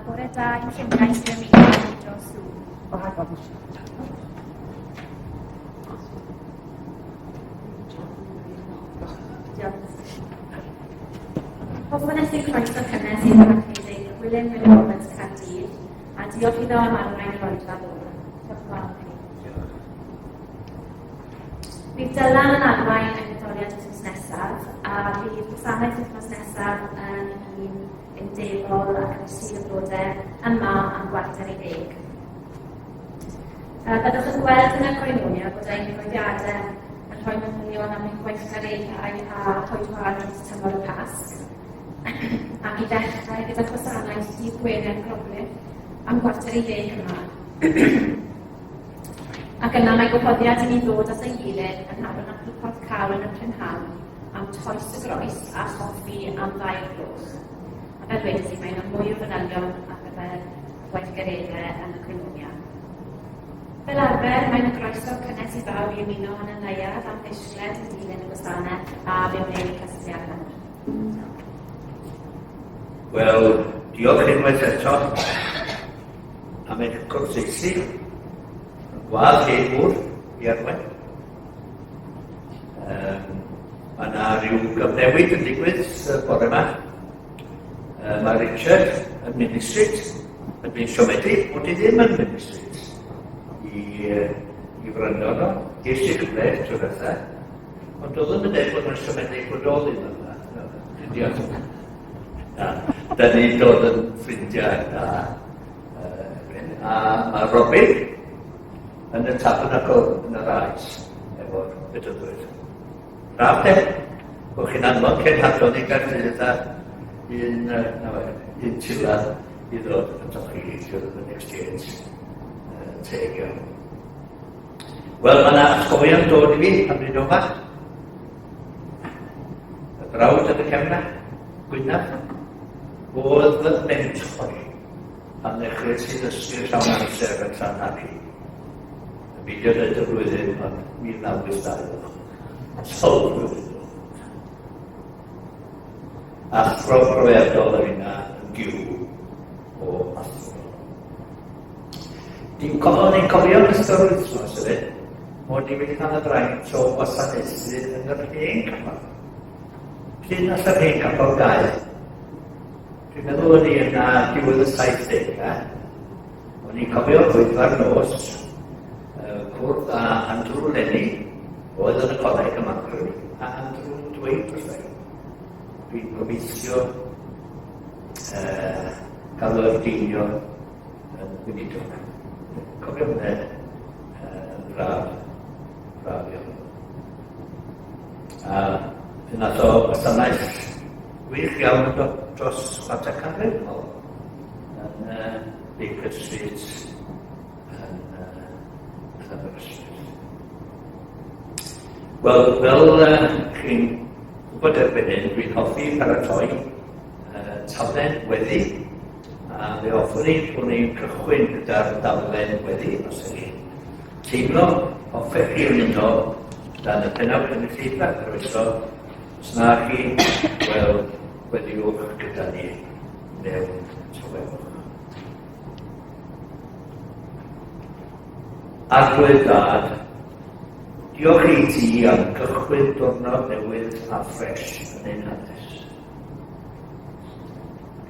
bore da i'n ffrindiau sy'n ymuno â ni dros Zoom. Diolch. Hoffwn estyn croeso cynnes i'r Parchedig Gwilym Wyn Roberts Caerdydd a diolch iddo am arwain yr oedfa bore. Diolch yn fawr i chi. Bydd Dylan yn arwain y gydoliad wythnos nesaf a bydd gwasanaeth wythnos nesaf yn un undebol ac yn Sul y Blodau yma am 9:15. Byddwch yn gweld yn y Koinonia bod ein cyhoeddiadau yn rhoi manylion am ein gweithgareddau a hoedfaon dros tymor y Pasg. Ac i ddechrau gyda gwasanaeth dydd Gwener Groglith am 9:45 yma. Ac yna mae gwahoddiad i ni ddod at ein gilydd yn Nhabernacl Porthcawl yn y prynhawn am toes y groes a choffi am ddau'r gloch. A fel wedes i, mae yna mwy o fanylion ar gyfer gweithgareddau yn y Koinonia. Fel arfer, mae'n groeso cynnes i bawb i ymuno yn y neuadd am ddisgled yn dilyn y gwasanaeth a fe wneir casgliad nawr. Wel, diolch unwaith eto am eich cwrteisi, gwadd hen ŵr i arwain. Um, mae yna rhyw gyfnewid yn digwydd y bore yma. Mae Richard yn mynd i Street, yn mynd siomedig bod i ddim yn mynd i Street i, i wrando arno. Ges i gyfle tro diwetha, ond doedd ddim yn dweud bod nhw'n siomedig bod o ddim yma. Diolch. Na, da ni'n dod yn ffrindiau da. A mae Robin yn y tabernacl yn yr aes efo'r bedyddwyr. Braf de, bod chi'n anfon cenhadon i Gaerdydd a un, na fe, un tila i ddod atoch chi i yn exchange teg iawn. Wel, mae yna atgofion dod i fi am bryd yma. Y brawd yn y cefn Gwynaf, oedd fy mentor pan ddechreuais i ddysgu'r llawn amser yn Llanhari. Y beidio dweud y flwyddyn, ond 1982. Sawl blwyddyn. Athro profiadol yr yna yn gyw o athro. Dwi'n cofio, ni'n cofio yn ystod yr wythnos hefyd, mod i wedi cael y fraint o wasanaethu yn yr hen capel. Pryd nath yr hen capel gael? Dwi'n meddwl o'n i yna diwedd y 70au. O'n i'n cofio oedfa'r nos, cwrdd â Andrew Lenny, oedd yn y coleg yma, a Andrew'n dweud wrtha i, dwi'n gobeithio uh, gael yr ordeinio yn gweinidog. Cofio hwnna yn braf, braf iawn. A fe nath o wasanaeth gwych iawn dros chwarter canrif yn ôl yn uh, Baker Street yn uh, Aberystwyth. Wel, fel uh, chi'n gwybod erbyn hyn, dwi'n hoffi paratoi uh, taflen weddi, a fe hoffwn i bod ni'n cychwyn gyda'r daflen weddi, os ydych chi'n teimlo hoffech chi ymuno dan y pennawd cynulleidfa, croeso. Os na chi, wel, gweddiwch gyda ni mewn tawelwch. Arglwydd Dad, diolch i ti am gychwyn diwrnod newydd a ffres yn ein hanes.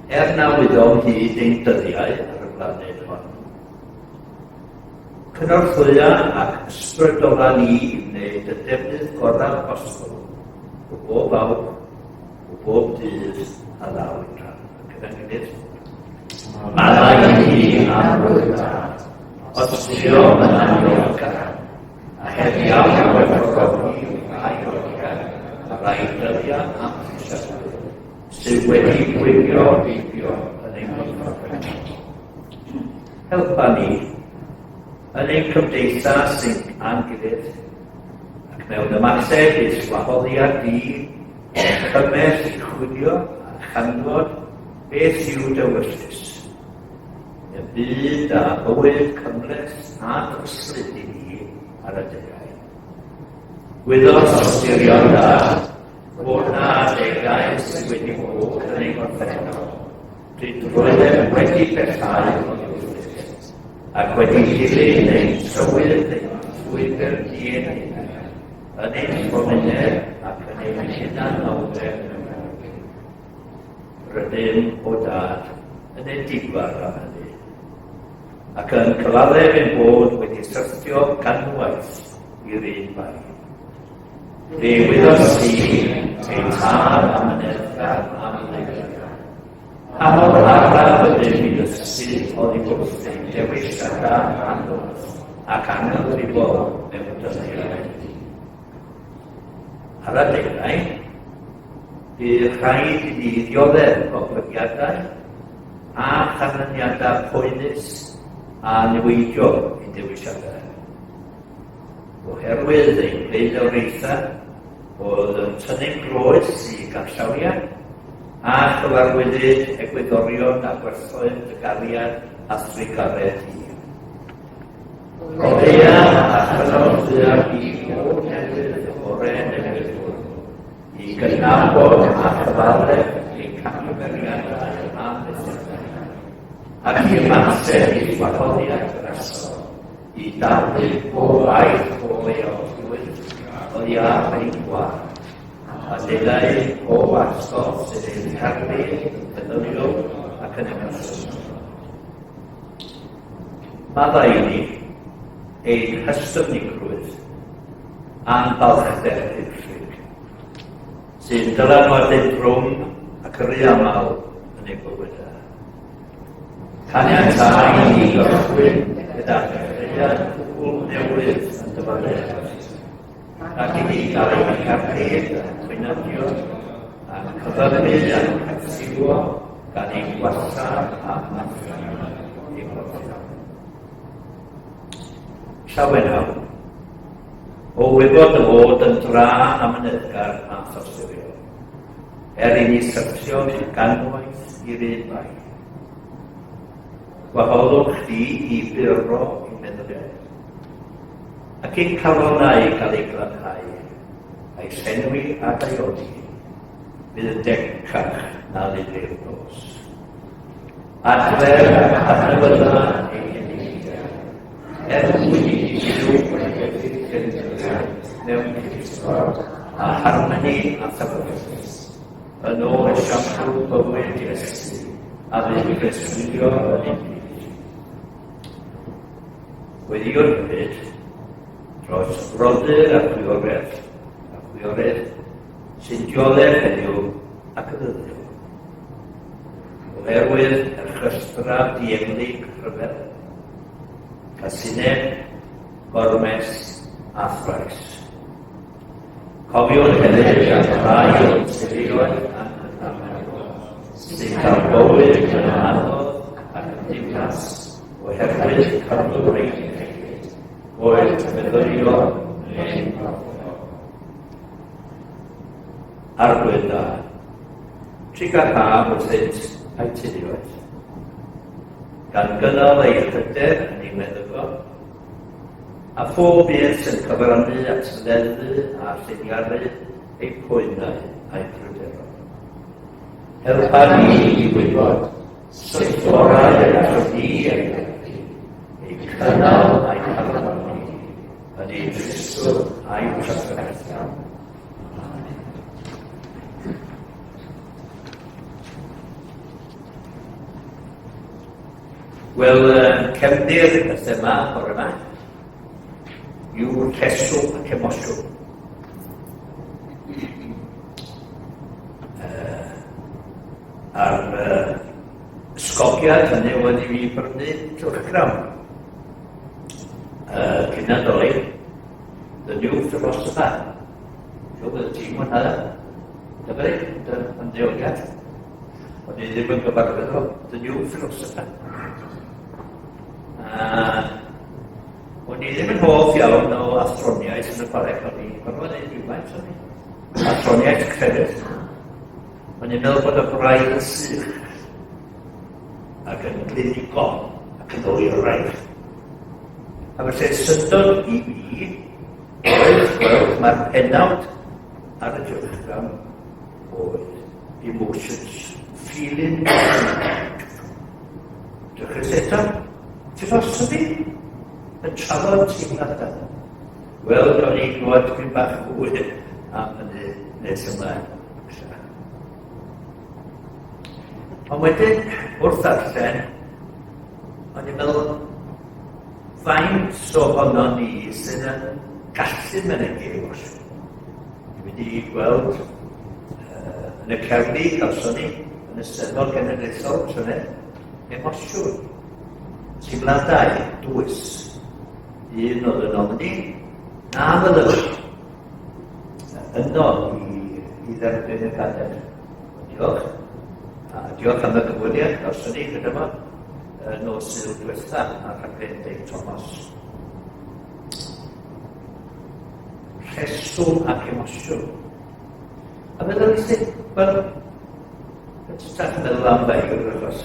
Er na wyddom hyd ein dyddiau ar y blaned hon, cynorthwya ac ysbrydola ni i wneud y defnydd gorau posibl o bob awr, o bob dydd a ddaw i'n rhan. Gyda'n gilydd. Maddau i ni Arglwydd Dad, os buom yn anniolchgar, a heb iawn o werthfawrogi rhai o'r a rai dyddiau amhrisiadwy sydd wedi gwylio heibio yn ein gorffennol. Helpa ni yn ein cymdeithas a'n gilydd, ac mewn ymateb i'th wahoddiad di, ein cymell i chwilio a chanfod beth yw dy ewyllys. Y byd a bywyd cymhleth a dryslyd i ni ar adegau. Gwyddom tosturion da, bod na adegau sydd wedi bod yn ein gorffennol. Pryd roeddem wedi pellhau oddi wrthynt, ac wedi dilyn ein trywydd ein llwybr ni ein hunain, yn ein ffolineb ac yn ein hunanoldeb mewn erlid. Rydym, o Dad, yn edifar am hynny, ac yn cyfaddef ein bod wedi syrthio ganwaith i'r un bai. Fe wyddost ti, ein tad amyneddgar a maddeugar, pa mor araf ydym i ddysgu oddi wrth ein dewisiadau anodd ac anghyfrifol mewn dyddiau heddiw. Ar adegau, bydd rhaid i ni ddioddef goblygiadau a chanlyniadau poenus a niweidiol ein dewisiadau. Oherwydd ei blaenoriaethau oedd yn tynnu'n groes i ganllawiau a chyfarwyddyd egwyddorion a gwerthoedd dy gariad a thrugaredd di. Rhodea a chynorthwya i o'r newydd y bore newydd hwn, i gydnabod a chyfaddef ein camgymeriadau a methiannau, ac i ymateb i wahoddiad yr Asor i daflu pob baich o euogrwydd oddi ar ein gwaed, a dileu pob atgof sydd ein herlid yn feddyliol ac yn emosiynol. Maddau i ni ein hystyfnigrwydd a'n balchder hyblyg, sy'n dylanwadu'n drwm ac yn rhy aml yn ein bywydau. Caniatáu i ni gychwyn gyda dechreuad cwbl newydd yn dyfodol, ac i ni gael ein carfydd a'n gweinyddio a'n cyfyngu a'n cathiwo gan ein gwasa a'n mathau ein brofion. Llawenhawn, o wybod y fod yn dra amyneddgar a thosturiol, er i ni syrthio ganwaith i'r un faith. Gwahoddwch chi i buro ein meddyliau, ac i'n calonnau gael eu glanhau, a'i llenwi a daioni, fydd yn decach na lili'r nos. Adfer ac adnewydda ein heneidiau, er mwyn i ni fyw wedi mewn cydffordd a harmoni a thawyllwch. Yn ôl esiampl bywyd Iesu, a fydd yn preswylio yn ein plith. Gweddïwn hefyd dros frodyr a chwiorydd, a chwiorydd sy'n dioddef heddiw ac y ddyddiol. Oherwydd erchystra diemlig rhyfel, casineb, gormes a thrais. Cofiwn hefyd am rai o'n teuluoedd a'n cydnabyddion sy'n cael bywyd yn anodd ac yn ddiflas oherwydd cyflwr eu hiechyd, boed meddyliol neu'n gorfforol. Arglwydd da, trugarha wrthynt a'u teuluoedd, gan gynnal eu hyder yn eu meddygon, A phob un sy'n cyfrannu at leddfu a lliniaru eu poenau a'u pryderon. Helpa ni i wybod sut orau y gallwn ni eu helpu, eu cynnal a'u calonogi yn eu tristwch a'u trafferthion. Amen. Wel, cefndir y thema bore yma yw rheswm ac emosiwn. A'r ysgogiad hynny oedd i fi brynu cylchgrawn cyn Nadolig, The New Philosopher. Dwi'n meddwl ti'n mwynhau? Dyma ni, dy ymddeoliad. O'n i ddim yn gyfarwydd o The New Philosopher. A o'n i ddim yn hoff iawn o athroniaeth yn y coleg, o'n i'n gorfod gwneud rhywfaint o'n i. Athroniaeth crefydd. O'n i'n meddwl bod y braidd yn sych ac yn glinigol ac yn oeraidd. A felly syndod i fi oedd gweld mae'r pennawd ar y cylchgrawn oedd emotions, Feeling. Drychus eto, philosophy, yn trafod teimladau. Wel, gawn ni glywed tipyn bach fwy am hynny nes ymlaen. Ond wedyn, wrth ddarllen, o'n i'n meddwl, faint ohono ni sydd yn gallu mynegi emosiwn? Ni wedi gweld yn y cerddi cawson ni yn y Steddfod Genedlaethol llynedd, emosiwn, teimladau dwys. Un oedd yn ofni na fyddwn yno i dderbyn y gadair. Diolch. A diolch am y cyfweliad gawson ni gyda fo nos Sul diwetha ar rhaglen Dave Thomas. Rheswm ac emosiwn. A meddwl i sut, wel, yn hytrach na meddwl am feirw achos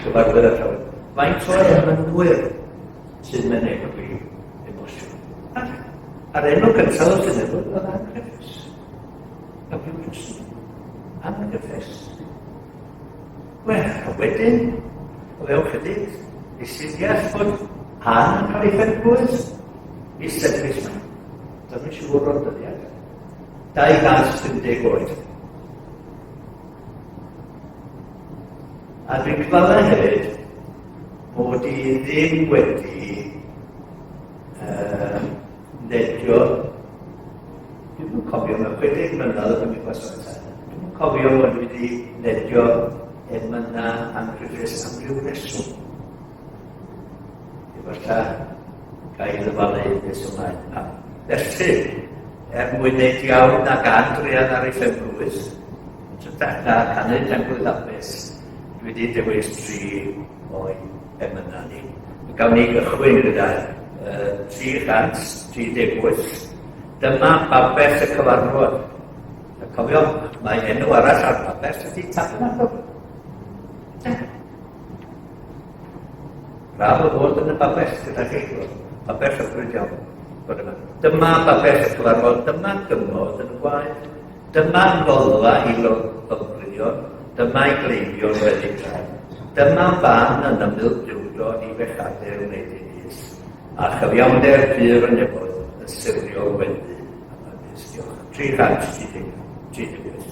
gyfarwydd â llawer, faint o emynwyr sy'n mynegi emosiwn. Ac a'r enw gyntaf oedd sy'n meddwl oedd Ann Griffiths. A Griffiths. Ann Griffiths. Wel, a wedyn, o fewn chydig, nes i ddeall bod Ann yn cael ei phenblwydd i sefyll yma. Dyma siŵr o'r dyddiad. 250 oed. A dwi'n cyfadda hefyd bod i ddim wedi nedio, dwi'm yn cofio, mae 60 mlynedd yn y gwasanaethau, dwi'm yn cofio bod dwi wedi nedio emyna anrhyfus am ryw reswm. Efallai ga i ddyfalu nes ymlaen pam. Felly, er mwyn wneud iawn ag Andrean ar ei phen-blwydd, yn hytrach na canu penblwydd hapus, dwi wedi dewis tri o'i emynau ni. Gawn ni gychwyn gyda 338. Dyma babell y cyfarfod. A cofio, mae enw arall ar babell ydy tabernacl. Braf o fod yn y babell gyda chi. Babell hyfryd iawn. Bod yma. Dyma babell y cyfarfod, dyma gymod yn y gwaed, dyma noddfa i lofruddion, dyma i gleifion wedi cael, dyma fan yn ymyl diwrnod i fechadur wneud ei lys, a chyfiawnder pur y nefoedd yn sirio wenddu am y lys. Diolch. 338.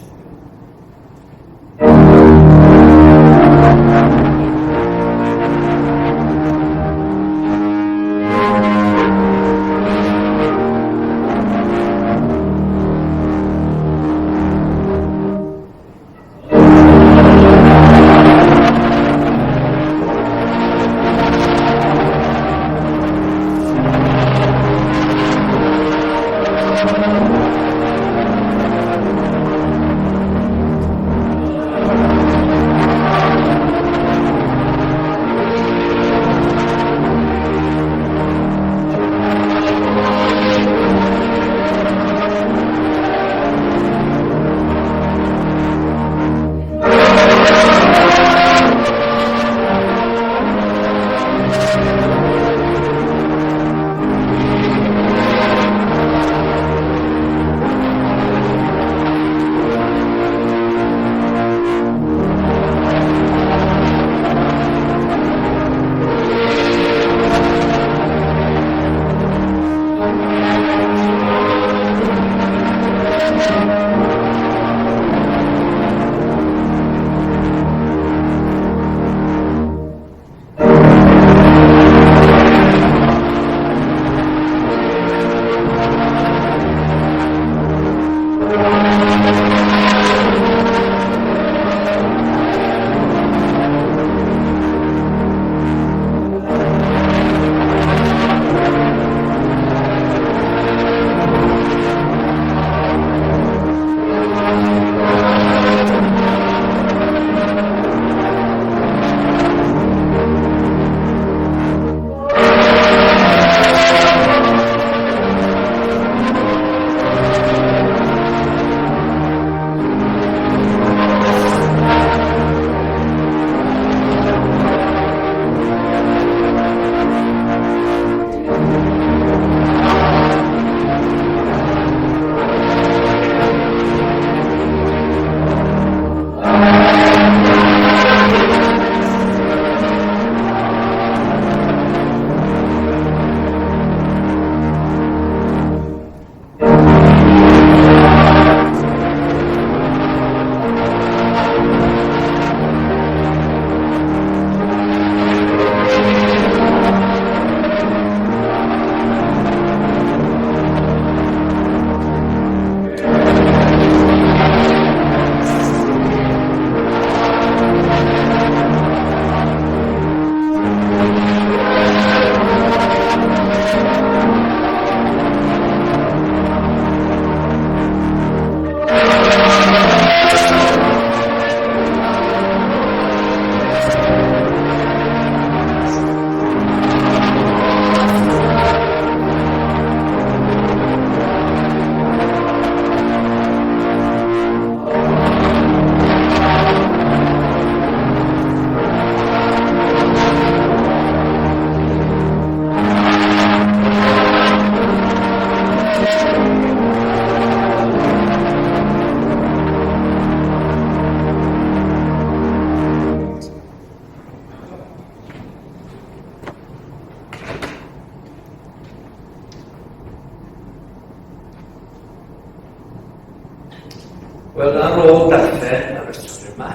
Wel, ar ôl darllen yr ysgrif yma,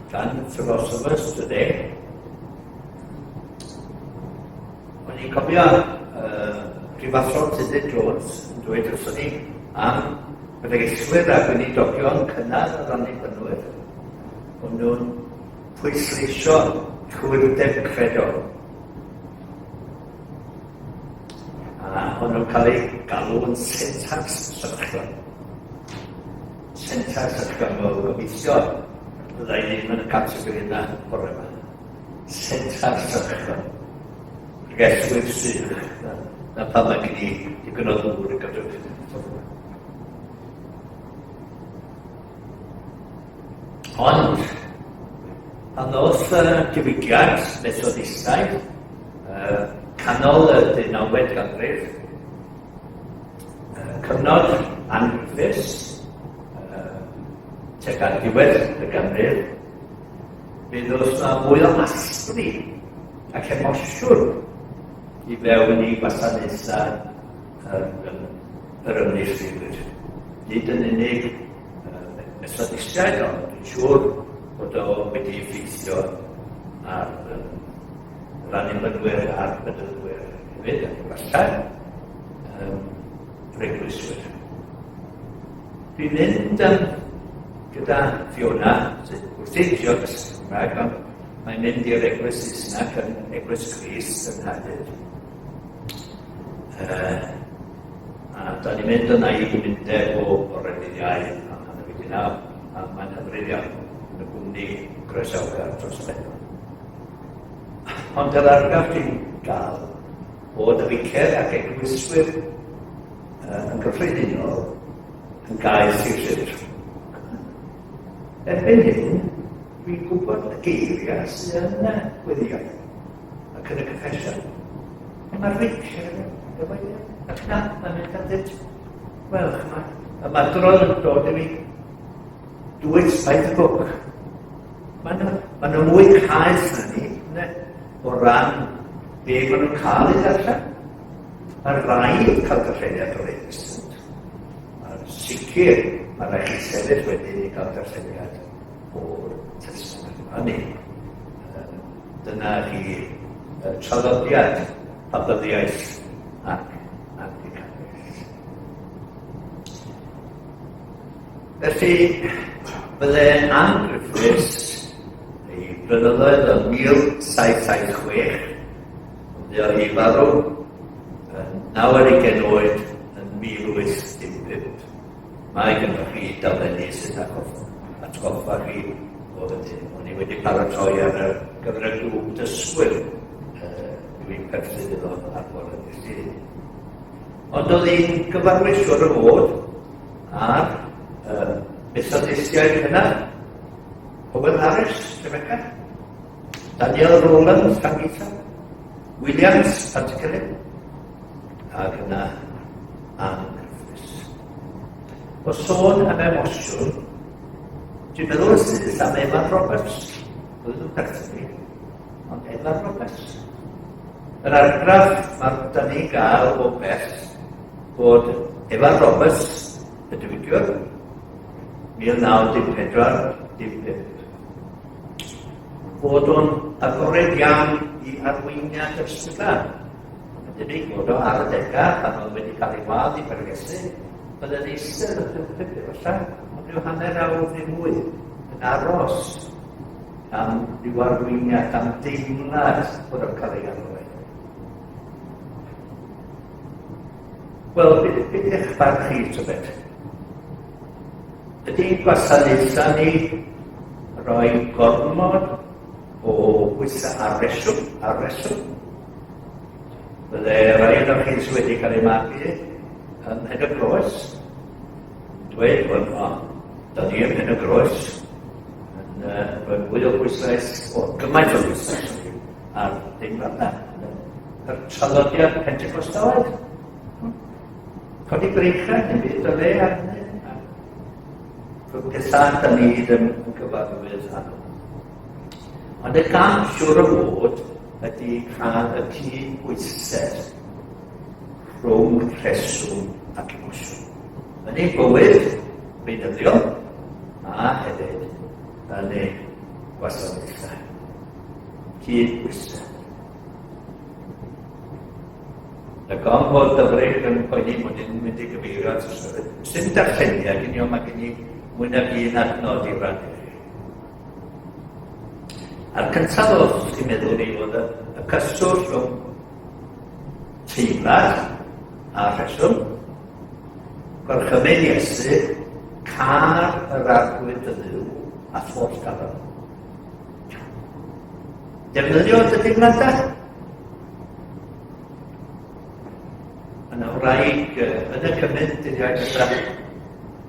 gan Philosophers Today, o'n i'n cofio Prifathro Tudur Jones yn dweud wrthon ni am bregethwyr a gweinidogion cynnar yr Annibynwyr, o'n nhw'n pwysleisio cywirdeb credol. A o'n nhw'n cael eu galw yn syntax sychion. Syntax sychion, wel gobeithio fydda i ddim yn y categori yna bore yma. Syntax sychion. Pregethwyr sych. Na, na pam mae gen i digon o ddŵr i gadw. Ond, pan ddoth y diwygiad Methodistaidd, canol y deunawfed ganrif, cyfnod anrhyfus, tuag at ddiwedd y ganrif, mi ddoth 'na mwy o asbri ac emosiwn i fewn i gwasanaethau yr ymneilltuwyr. Nid yn unig Methodistiaid, ond dwi'n siŵr bod o wedi effeithio ar yr Annibynwyr a'r Bedyddwyr hefyd, ac efallai yr Eglwyswyr. Dwi'n mynd gyda Fiona, sydd wrthi'n trio dysgu Cymraeg, ond mae'n mynd i'r Eglwys Saesneg yn Eglwys Crist yng Nghaerdydd. A da ni'n mynd yna i gymundeb o bore dydd Iau am hanner wedi naw, a mae'n hyfryd iawn yn y gwmni groesawgar dros ben. Ond yr argraff dwi'n gael bod y ficer ac eglwyswyr yn gyffredinol yn gaeth i'r llyfr. Erbyn hyn, dwi'n gwybod y geiriau sydd yn y gweddïau ac yn y confession. Ond mae'r ficer efo i ac na, mae'n mynd am dweud, wel, chymod, y madrodd yn dod i mi, do it by the book. Mae nhw, ma nhw mwy caeth na ni, ne, o ran be maen nhw'n cael ei ddarllen. Mae rhaid cael darlleniad o'r Protestant. Mae'n sicr, mae rhaid chi sefyll wedyn i gael darlleniad o'r Testament. Hynny, dyna chi traddodiad Pabyddiaeth ac Anglicaniaeth. Felly, bydde Ann Griffiths, ei blynyddoedd yn 1776, ond hi farw yn 29 oed yn 1815. Mae gennych chi daflenni sy'n atgoffa chi o hynny. O'n i wedi paratoi ar y gyfer y grŵp dysgwyr dwi'n perthyn iddo ar bore dydd Llun. Ond oedd hi'n gyfarwydd siwr o fod ar Methodistiaid cynnar, Owen Harris, Rebecca, Daniel Rowland, Llangeitho, Williams, Pantycelyn, ac yna Ann Griffiths. O sôn am emosiwn, dwi'n meddwl yn syth am Evan Roberts. Oedd nhw'n perthyn i, ond Evan Roberts. Yr argraff mae'r da ni'n gael o bell bod Evan Roberts, y diwygiwr, 1914, dim 5. Bod o'n agored iawn i arweiniad yr Ysbryd Glân. Mae'n debyg bod o ar adegau pan oedd wedi cael ei wadd i bregethu, byddai'n eistedd yn pulpit efallai am ryw hanner awr neu mwy, yn aros am ryw arweiniad, am deimlad bod o'n cael ei arwain. Wel, beth ydych barn chi, tybed? Ydy gwasanaethau ni roi gormod o bwysau ar reswm, ar reswm? Bydde rai ohonoch chi sydd wedi cael eu magu ym Mhen y Groes yn dweud bod o, da ni ym Mhen y Groes yn rhoi mwy o bwyslais, o gymaint o bwyslais ar deimladau. Yr traddodiad Pentecostalaidd. Codi breichiau neu byd o le ar hynny. Pethau da ni ddim yn gyfarwydd â nhw. Ond y gam siwr o fod ydy cael y cyd-bwysedd rhwng rheswm ac emosiwn. Yn ein bywyd, beunyddiol a hefyd yn ein gwasanaethau. Cyd-bwysedd. Y gom fod Dyfrig yn poeni mod i'n mynd i gyfeirio at y sefyll. Sy'n darlleniad gen i, ond mae gen i mwy nag un adnod i rannu. A'r cyntaf oll i'n meddwl i oedd y, y cyswllt rhwng teimlad a rheswm. Gorchymyn Iesu, car yr arglwydd dy dduw a holl galon. Defnyddio dy deimladau. Yna wraig yn y cymuned dyddiau gyda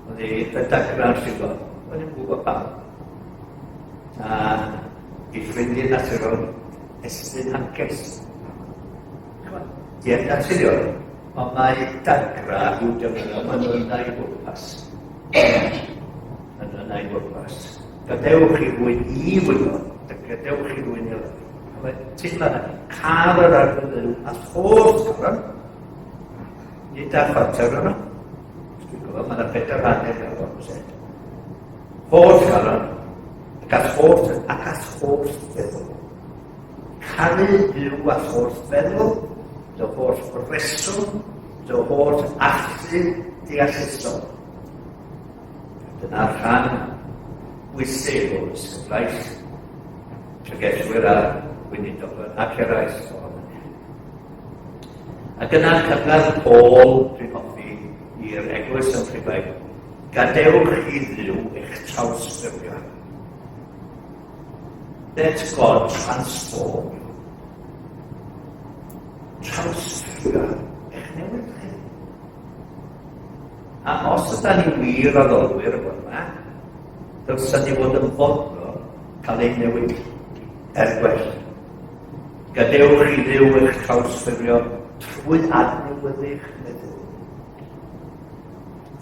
oedd ei eitha dagra'r llifo. O'n i'n gwybod pam. A i ffrindiau naturiol estyn hancus. Ie, naturiol. Ond mae dagra i'w defnyddio, mae'n yna i bwrpas. Yn yna i bwrpas. Gadewch i rywun i wylo, gadewch i rywun i Mae teimlad cael yr arglwydd a holl galon, nid ar chwarter yno. Dwi'n gwybod, mae yna bedair rhan i'r galon, set. Holl galon, ac at holl, ac at holl feddwl. Caru Duw â'th holl feddwl, dy holl reswm, dy holl allu deallusol. Dyna'r rhan bwysig o ddisgyblaeth pregethwyr a gweinidogion ac eraill ohonon ni. Ac yna cyngor Paul, dwi'n hoffi, i'r eglwys yn Rhufain, gadewch i Dduw eich trawsffurfio. Let God transform you. Trawsffurfio eich newid chi. A os yda ni wir addolwyr y bore yma, dylsen ni fod yn fodlon cael ein newid er gwell. Gadewch i Dduw eich trawsffurfio trwy adnewyddu'ch meddwl.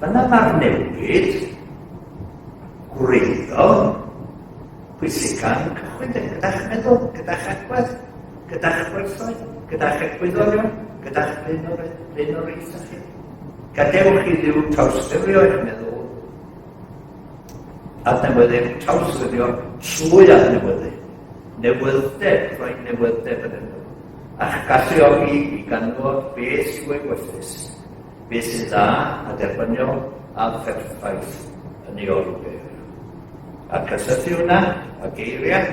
Fyna mae'r newid gwreiddiol pwysica'n cychwyn gyda'ch meddwl, gyda'ch agwedd, gyda'ch gwerthoedd, gyda'ch egwyddorion, gyda'ch blaenoriaethau chi. Gadewch i Dduw trawsffurfio eich meddwl, adnewyddu, trawsffurfio trwy adnewyddu. Newyddeb, rhoi newyddeb yn y meddwl, a'ch galluogi i ganfod beth sy'n ewyllys, Beth sy'n dda a derbyniol a pherffaith yn ei olwg ef. A'r cysylltu hwnna a geiriau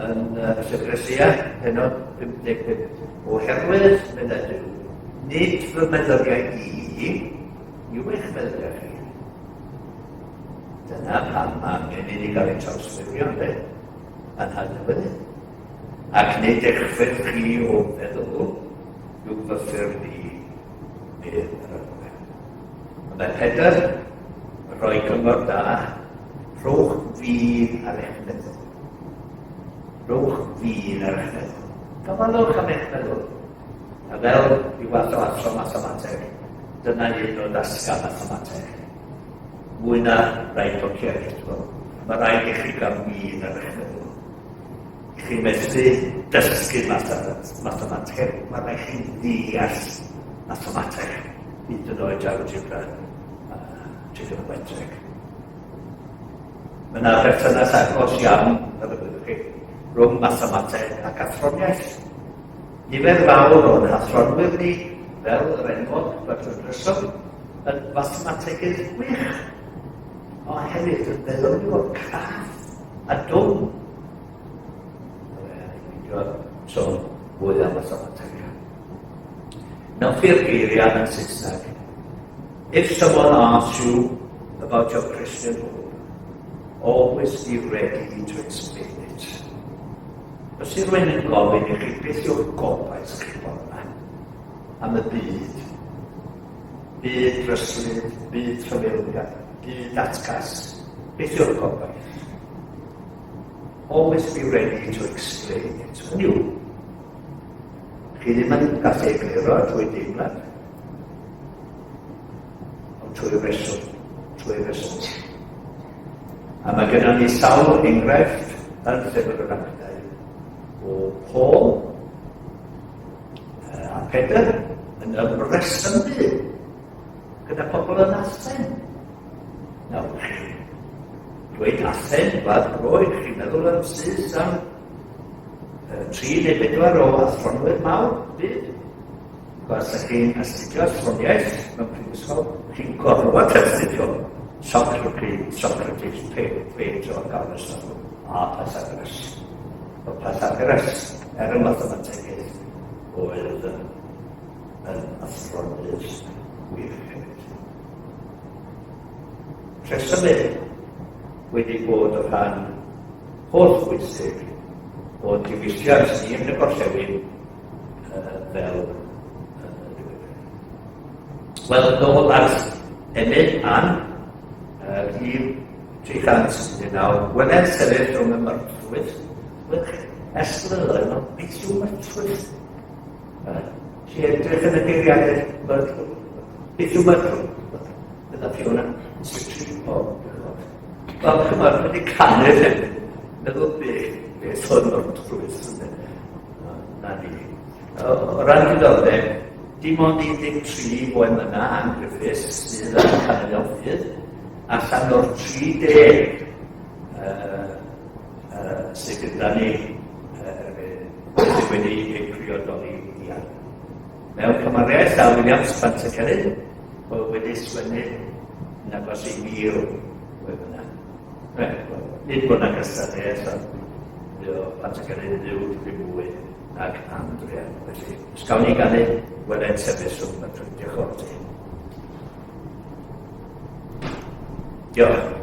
yn y llyfr Eseia, pennod 55, oherwydd, meddai Duw, nid fy meddyliau i yw eich meddyliau chi. Dyna pam mae angen i ni gael ein trawsffurfio, ynddo? A'n hadnewyddu. Ac nid eich ffyrdd chi o feddwl yw fy ffyrdd i, medd yr Arglwydd. Ond mae Pedr yn rhoi cyngor da, rhowch fin ar eich meddwl. Rhowch fin ar eich meddwl. Gofalwch am eich meddwl. A fel rhyw fath o athro mathemateg, dyna un o dasgau mathemateg. Mwy na rai pynciau rhithiol, mae rhaid i chi gael fin ar eich meddwl. Chi'n methu dysgu mathemateg, mae rhaid chi ddeall mathemateg, hyd yn oed algebra a trigonometreg. Mae yna berthynas agos iawn, fel y byddwch chi, rhwng mathemateg ac athroniaeth. Nifer fawr o'n hathronwyr ni, fel yr enwog Bertrand Russell, yn fathemategydd gwych, ond hefyd yn feddylio'r craff a dwm. Sôn fwy am mathemateg. Noffi'r geiriau yn Saesneg. If someone asks you about your Christian hope, always be ready to explain it. Os yw rhywun yn gofyn i chi beth yw'r gobaith chi bod yma am y byd, byd dryslyd, byd rhyfelgar, byd atgas, beth yw'r gobaith? Always be ready to explain it. Hynny yw, chi ddim yn gallu egluro trwy deimlad, ond trwy reswm, trwy reswm. A mae gennym ni sawl enghraifft yn llyfr yr Actau o Paul a Pedr yn ymresymu gyda pobl yn Athen. Athen, Gwlad Groeg, chi'n meddwl yn syth am tri neu bedwar o athronwyr mawr byd. Os ydych chi'n astudio athroniaeth mewn prifysgol, chi'n gorfod astudio Socrates, Socrates, Plato ac Aristotle a Pythagoras. Wel, Pythagoras, er y mathemategydd, oedd yn, yn athronydd gwych hefyd. Rhesymu wedi bod y rhan holl bwysig o'n diwylliant ni yn y gorllewin fel Wel, nôl at emyn Ann, rhif 319, Weled sefyll rhwng y myrtwydd. Wel, ers blynyddoedd, no, beth yw myrtwydd? Chi edrych yn y geiriadur, myrtwydd. Beth yw myrtwydd? Bydda Fiona, Sut o, Wel, chymod, wedi canu'r hyn. Meddwl beth, beth oedd myrtwydd. Na ni. O ran diddordeb, dim ond 13 o emynau Ann Griffiths sydd yn canolion ffydd, allan o'r 30 uh, uh, sydd gyda ni sydd wedi eu priodoli i Ann. Mewn cymariaeth â Williams Pantycelyn, oedd wedi sgwennu yn agos i 1,000 o emynau. Nid bod 'na gystadleuaeth, ond mae o Pantycelyn yn fyw tipyn mwy nag Andrea. Felly, os gawn ni ganu Weled Sefyll rhwng y Diolch yn fawr ti. Diolch.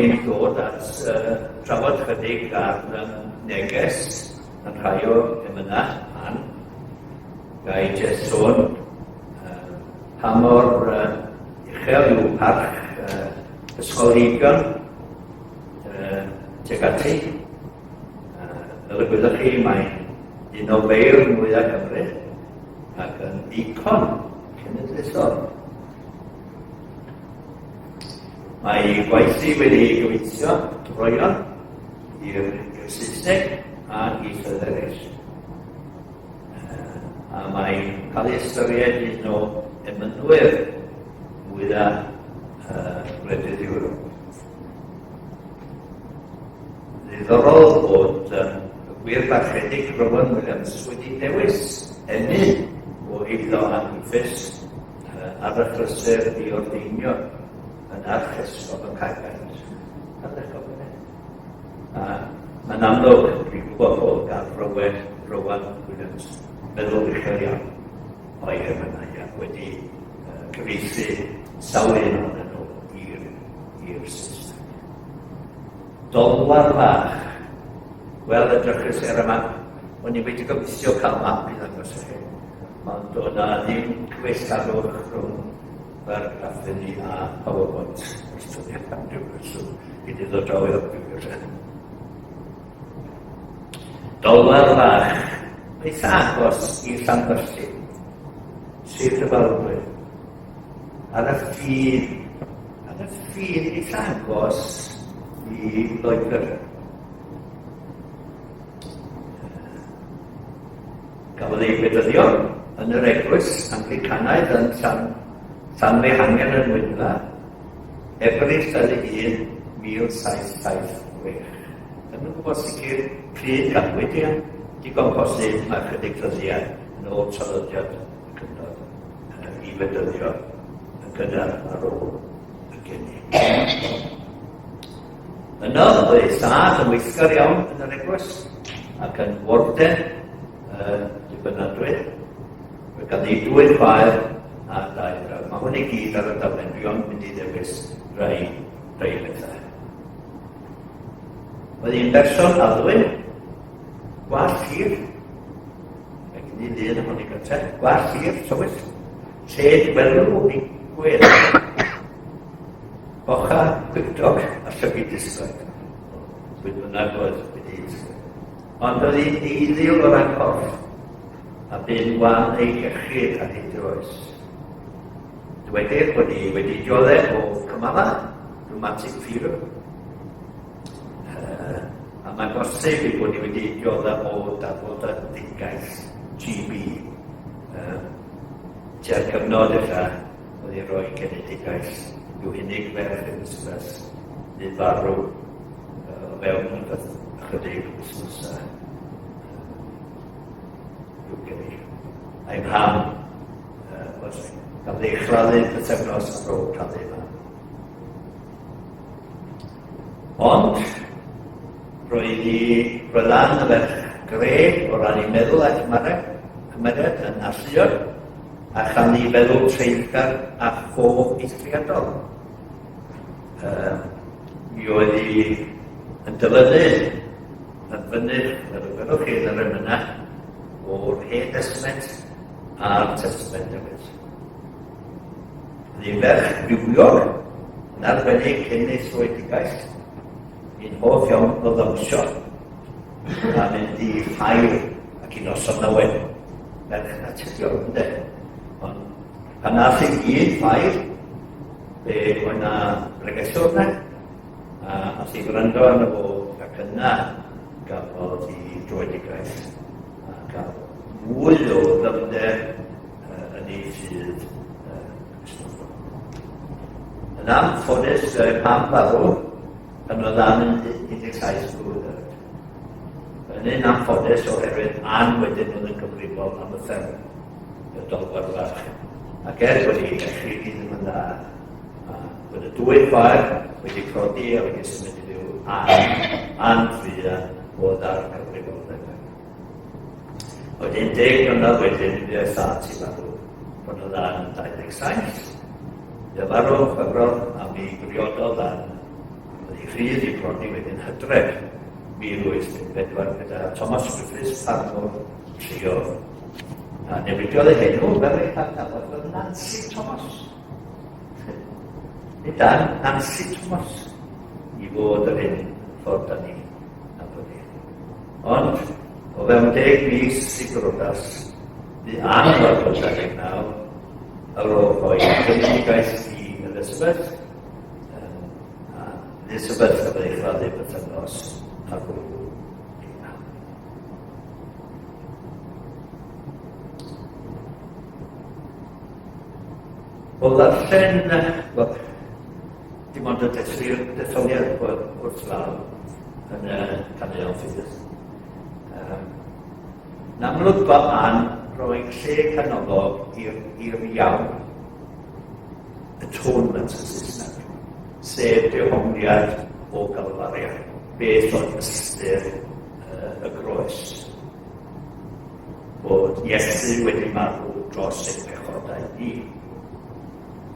ni'n dod at uh, trafod chydig ar um, neges yn rhai o emynau Ann, ga i jyst sôn uh, pa mor uh, uchel yw parch uh, ysgolheigion uh, tuag ati. Uh, fel y gwyddoch chi, mae'n un o feirdd mwyaf Cymru ac yn eicon cenedlaethol. Mae ei gwaith hi wedi ei gyfieithio droeon i'r Saesneg a ieithoedd eraill. A mae'n cael ei ystyried un o emynwyr mwyaf gwledydd Ewrop. Ddiddorol bod y gwir barchedig Rowan Williams wedi dewis emyn o eiddo Ann Griffiths ar y achlysur i ordeinio yn archesgob y Caergaint. Ardderchog, ynde? A mae'n amlwg, dwi'n gwybod bod gan Rowan, Rowan Williams meddwl uchel iawn o'i emynau ac wedi uh, cyfieithu sawl un ohonyn nhw i'r i'r Saesneg. Dolwar fach. Wel, edrychus ar y map. O'n i wedi gobeithio cael map i ddangos i chi. Ond doedd 'na ddim cyfeillgarwch rhwng fy argraffu ni a PowerPoint ers dyddiau am ryw reswm i ni ddod draw i helpu fi felly. Doler fach, eitha agos i Llanfyllin, Sir Drefaldwyn, ar y ffin, ar y ffin eitha agos i Loegr. Cafodd ei bedyddio yn yr eglwys Anglicanaidd yn Llan, Llanfihangel yn Wynfa, Ebrill 21, 1776. Ddim yn gwybod sicr pryd ganwyd hi, digon posib mae chydig ddyddiau yn ôl traddodiad y cyfnod i fedyddio yn gynnar ar ôl y geni. Yno, oedd ei thad yn weithgar iawn yn yr eglwys ac yn warden uh, dibynadwy. Roedd ganddi dwy chwaer a dau frawd. Mae hwn i gyd ar y daflen, dwi ond mynd i ddewis rai, rai bethau. Oedd hi'n berson addwyn, gwallt hir, mae gen i lun ohoni gyntaf, gwallt hir, tywyll, lled welw ei gwedd. Bocha, gwibdog a llygid disglair. Pwy bynnag oedd wedi Ond oedd hi'n eiddiol o ran corff, a bu'n wan ei hiechyd ar hyd yr oes. Dywedir bod hi wedi dioddef o cymala, rheumatic fever, a mae'n bosib ei bod hi wedi dioddef o dafodadigaeth GB. Tua'r cyfnod ella oedd hi'n rhoi genedigaeth i'w hunig ferch Elizabeth, bu farw o fewn ychydig wythnosau i'w geni. A'i mham, uh, gafodd ei chladdu pythefnos ar ôl claddu ei mam. Ond, roedd hi, roedd Ann y ferch gre o ran ei meddwl a'i chymeriad, cymeriad yn alluog, a chanddi feddwl treiddgar a chof eithriadol. Uh, mi oedd hi yn dyfynnu yn fynych, fel y gwelwch chi yn yr emynau, o'r Hen Testament a'r Testament Newydd. Yn ferch fywiog, yn arbennig cyn ei thröedigaeth, un hoff iawn o ddawnsio a mynd i ffair ac i noson lawen. Merch naturiol, ynde? Ond pan nath i gyd ffair, fe oedd na bregethwr na, a ath i wrando arno fo ac yna gafodd i dröedigaeth a gael mwy o ddyfnder yn ei ffydd Cristnogol. Yn anffodus, fe pam farw pan oedd Ann yn 17 mlwydd oed. Yn un anffodus oherwydd Ann wedyn oedd yn gyfrifol am y fferm, y dolfar fach. Ac er bod ei iechyd hi ddim yn dda, a bod y dwy chwaer wedi prodi a wedi symud i fyw, Ann, Ann Frida oedd ar gyfrifoldeb. Wedyn 10 mlynedd wedyn, fe aeth Ant i farw, pan oedd Ann yn 27. Fe farw Chwefror a mi briododd Ann. Oedd hi rhydd i brodi wedyn hydref 1854 gyda Thomas Griffiths, ffarmwr lleol. A newidiodd ei henw fel ei hadnabod fel Nancy Thomas. Nid Dan, Nancy Thomas i fod yr hyn ffordd da ni nabod hi. Ond, o fewn deg mis i brodas, bu Ann farw yn 29, ar ôl rhoi genedigaeth i Elizabeth, a Elizabeth gafodd ei chladdu bythefnos ar ôl ei marw. O ddarllen, wel, dim ond y detholiad wrth law yn y caneuon ffydd. Yn amlwg bod Ann rhoi lle canolog i'r iawn, atonement yn Saesneg, sef dehongliad o Galfaria, beth oedd ystyr y groes. Bod Iesu wedi marw dros ein pechodau ni.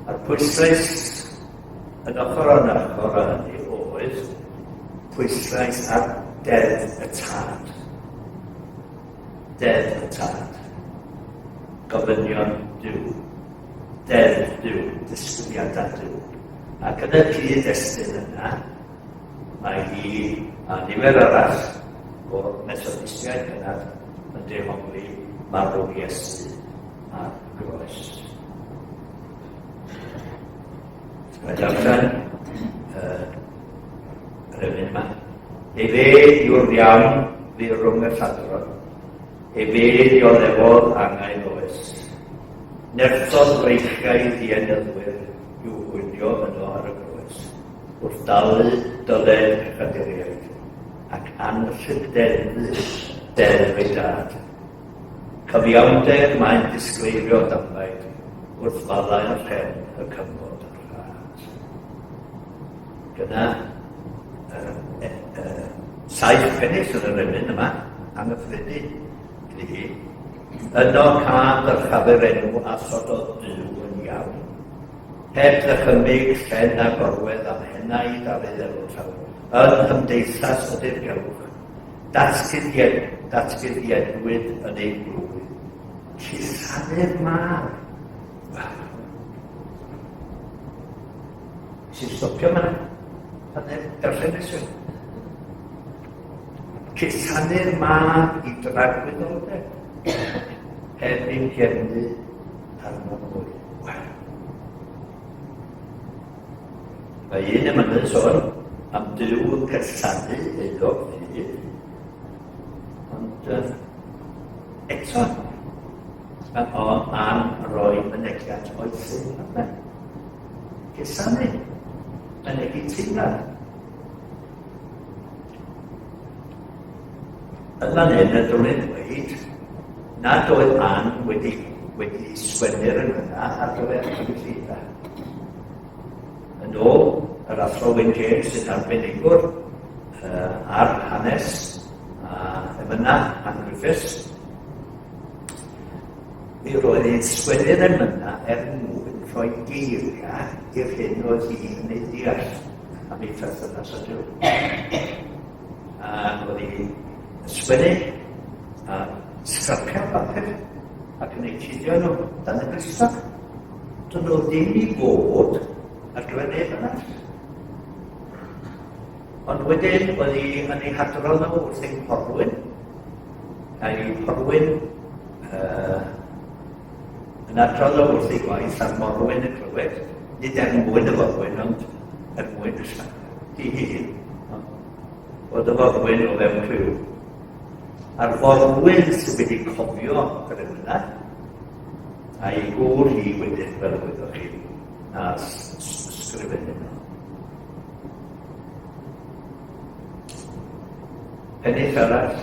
A'r pwyslais yn ochr yn ochr â hynny oedd pwyslais ar deddf y tad. Deddf y tad. Gofynion Duw. Deddf Duw, disgwyliadau Duw. Ac yn y cyd-destun yna, Mae hi a nifer arall o'r Methodistiaid cynnar yn dehongli marw Iesu ar y groes. Mae darllen yr emyn yma. Efe yw'r iawn fu rhwng y lladron. Efe ddioddefodd angau oes. Nerthodd freichiau ddienyddwyr i'w hwylio yno ar y groes. Wrth dalu dyled pechaduriaid, ac anrhydeddu deddf ei dad. Cyfiawnder mae'n disgleirio danbaid wrth faddau'r rhen y cyfnod rhad. Dyna saith pennill yn yr emyn yma, anghyffredin iddi hi. Yno cân ddyrchafu'r enw a sododd Duw yn iawn. Heb ddychymyg llen a gorwedd am henaid ar ei ddelw traw, yng nghymdeithas y dirgelwch, datguddiedwyd yn ei blwydd. Cusanu'r mab. Wel, nes i stopio yma, pan darllen nesaf. Cusanu'r mab i dragwyddoldeb, heb ein gefnu arno mwy. Wel, mae un emynyn sôn am Duw yn cysanu euog ddyn, ond eto, mae o am roi mynegiant o'i theimladau. Cysanu, mynegi teimlad. Yn fan hyn, y dylwn ddweud nad oedd Ann wedi, wedi sgwennu'r emynau ar gyfer cynulleidfa. Yn ôl yr athro Wyn James sy'n arbenigwr ar hanes a emynau Ann Griffiths, mi roedd hi'n sgwennu'r emynau er mwyn rhoi geiriau i'r hyn oedd hi yn ei ddeall am ei pherthynas â Duw. A oedd hi'n sgwennu a sgrapio bapur ac yn eu cuddio nhw dan y clustog. Dyn nhw ddim i fod ar gyfer neb arall. Ond wedyn oedd hi yn ei hadrodd nhw wrth ein porwyn, a'i porwyn yn adrodd o wrth ei gwaith a'r morwyn yn clywed, nid er mwyn y forwyn, ond er mwyn hi hun, bod y forwyn o fewn clyw. A'r forwyn sydd wedi cofio yr emynau, a'i gŵr hi wedyn, fel y gwyddoch chi, na ysgrifennu nhw. Pennill arall,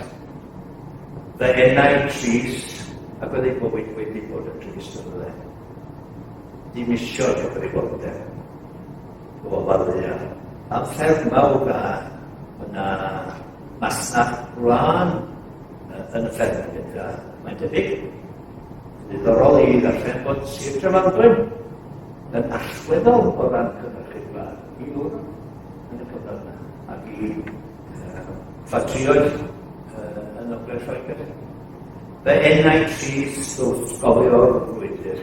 fy enau trist, ac oedd ei bywyd wedi bod yn drist yn dde. Dim isio cyfrifoldeb o ofalu am fferm mawr a yna masnach gwlân yn y fferm hefyd, a mae'n debyg. Ddiddorol i ddarllen bod Sir Drefaldwyn yn allweddol o ran cynhyrchu gwlân i Ewrop. yn y cyfnod yna, ac i ffatrïoedd yn Ogledd Lloegr. Fy enau trist wrth gofio'r frwydr,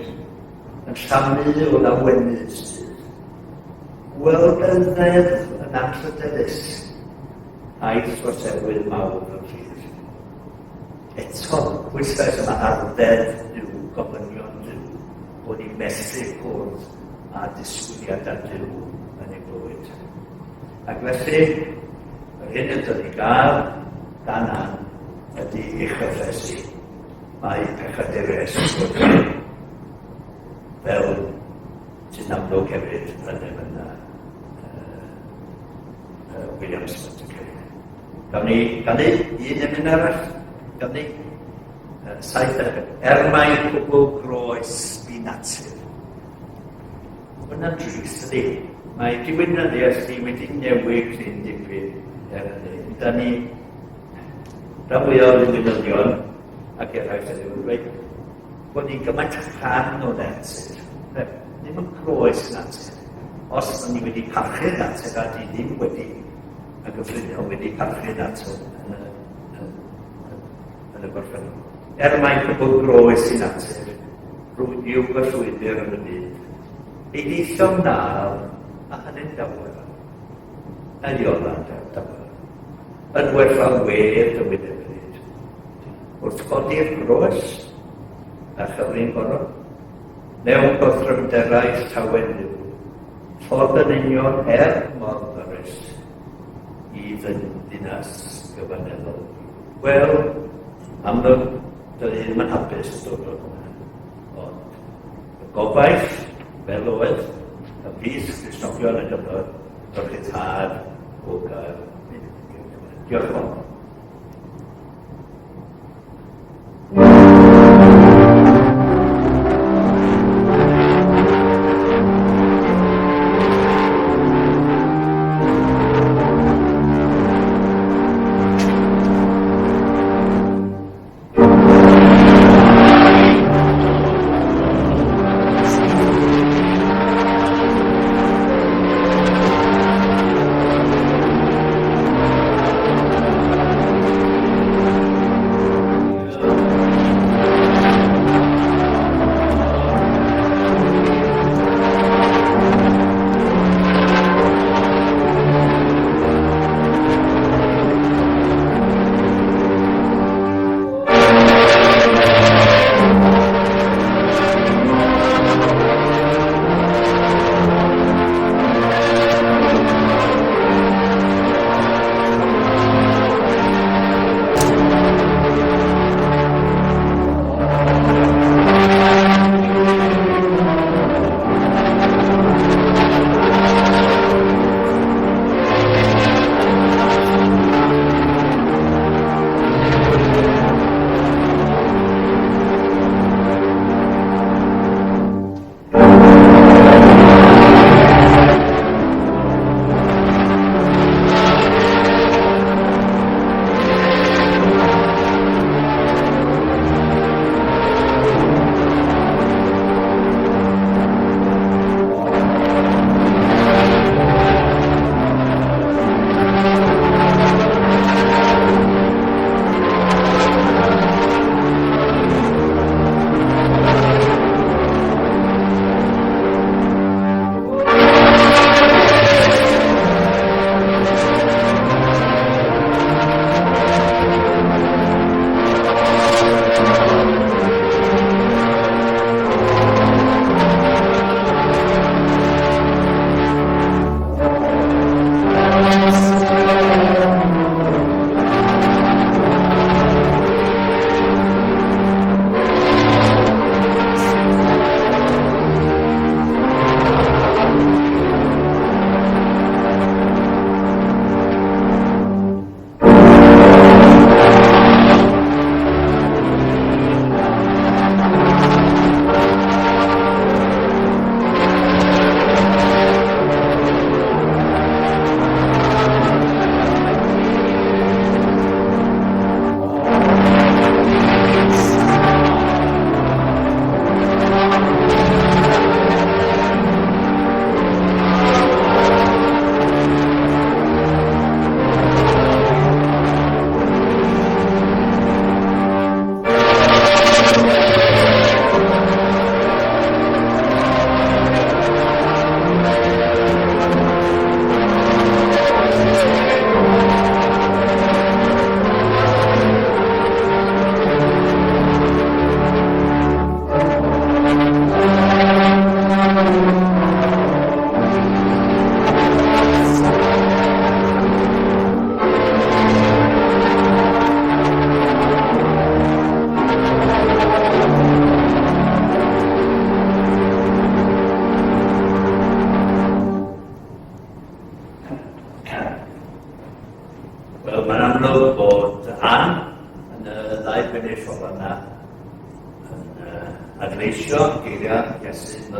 yn llamu o lawenydd sydd. Gweld y ddeddf yn anrhydeddus, a'i throseddwydd mawr yn rhydd. Eto, pwyslais yma ar ddeddf Duw, gofynion Duw, bod ni'n methu cwrdd â disgwyliadau Duw yn ein bywyd. Ac felly, yr hyn ydyn ni gael gan Ann ydy ei chyffesu. Mae pechaduriaeth fel sy'n amlwg hefyd yn emynau Williams Montecristo. Gawn ni ganu un emyn arall? Gawn ni? 70. Er mai cwbl groes fi natur. Hwna'n drist, ydy. Mae diwinyddiaeth ni wedi newid cryn dipyn er hynny. Da ni, rhan fwyaf o ddiwinyddion ac eraill yn dweud bod ni'n gymaint rhan o natur. Ddim yn groes natur. Os ni wedi parchu natur a di ddim wedi y gyffredinol wedi parchu natur yn y, yn, yn, yn y gorffennol. Er mai cwbl groes i natur, rwy'n yw fy llwybr yn y byd. Ei deithio'n nal, a hynny'n dawel. Yn Iolan, dawel. Yn werthfawr wedd y wynebryd. Wrth godi'r groes, a chyfrin goron, mewn gorthrymderau llawen Dduw, Ffordd yn union er mor ddyrys i fy ddinas gyfaneddol. Wel, amlwg, doedd hi ddim yn hapus yn dod o'r hwnna. Ond y gobaith, fel oedd, y bys Cristnogion y gyfnod, y rhyddhad o gael mynd i'r nefoedd. Diolch yn fawr.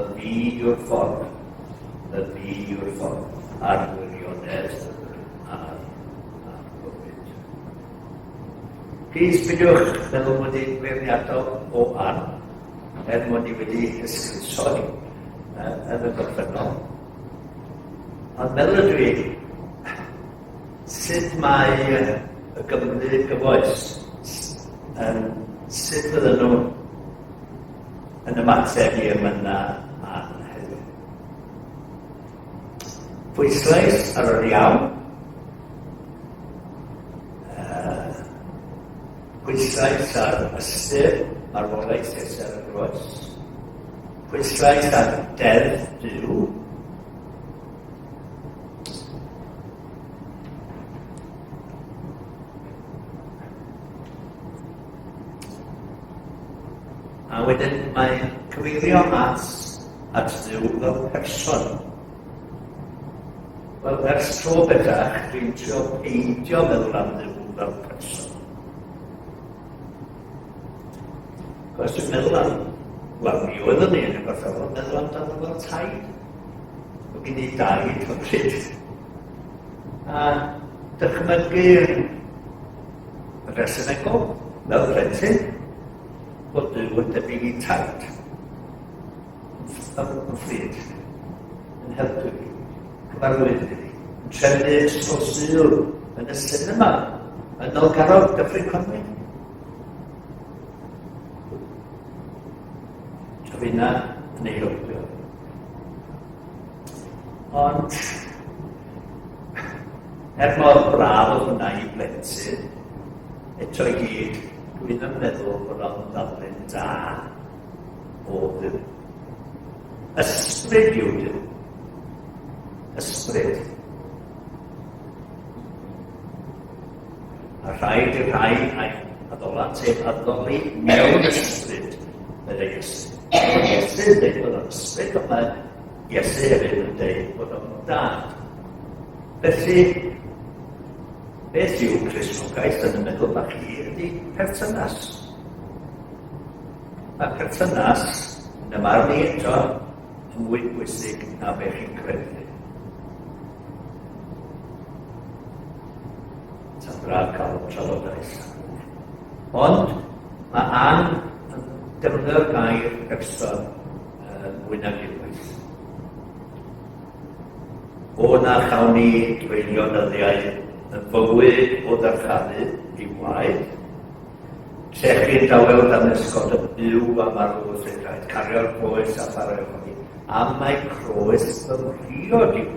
Y fi yw'r ffordd, y fi yw'r ffordd, a'r gwirionedd a'r, a'r bywyd. Plîs peidiwch meddwl mod i'n feirniadol o Ann, er mod i wedi hysgluso hi yn y gorffennol. Ond meddwl ydw i, sut mae y Gymru gyfoes, yn, sut fydden nhw yn ymateb i emynau Ann heddiw? Pwyslais ar yr iawn, Pwyslais ar ystyr marwolaeth Iesu ar y groes. Pwyslais ar deddf Duw. A wedyn mae'n cyfeirio at, at Dduw fel person. Wel, ers tro bellach, dwi'n trio peidio meddwl am Dduw fel person. Cos dwi'n meddwl am, wel, mi oeddwn i yn y gorffennol, meddwl amdano fel taid. Mae gen i daid hyfryd. A dychmygu yn resymegol, fel plentyn, bod Duw yn debyg i taid. Yn ffryd, yn helpu fi, cyfarwydd i fi, yn trefnu ysgol Sul yn y sinema, yn Nolgarrog, Dyffryn Conwy. A fi na yn ei helpu. Ond, er mor braf oedd hwnna i blentyn, eto i gyd, dwi ddim yn meddwl bod o'n ddarlun da o Dduw. Ysbryd yw Duw. Ysbryd. A rhaid i'r rhai a'i addolant ef addoli mewn ysbryd, meddai Iesu. Mae Iesu yn dweud bod o'n ysbryd, ond mae Iesu hefyd yn dweud bod o'n dad. Felly, beth yw Cristnogaeth yn y meddwl bach i ydy perthynas. Mae perthynas, yn y marn i eto, yn mwy pwysig na be chi'n credu. Sa'n braf cael trafodaeth. Ond mae Ann yn defnyddio'r gair person mwy nag unwaith. O na chawn ni dreulio dyddiau yn fywyd o ddyrchafu i waed, Trechu'n dawel dan ysgod y byw a marw wrth ei draed, cario'r croes a pharo'i chodi, am mai croes fy mhriod yw.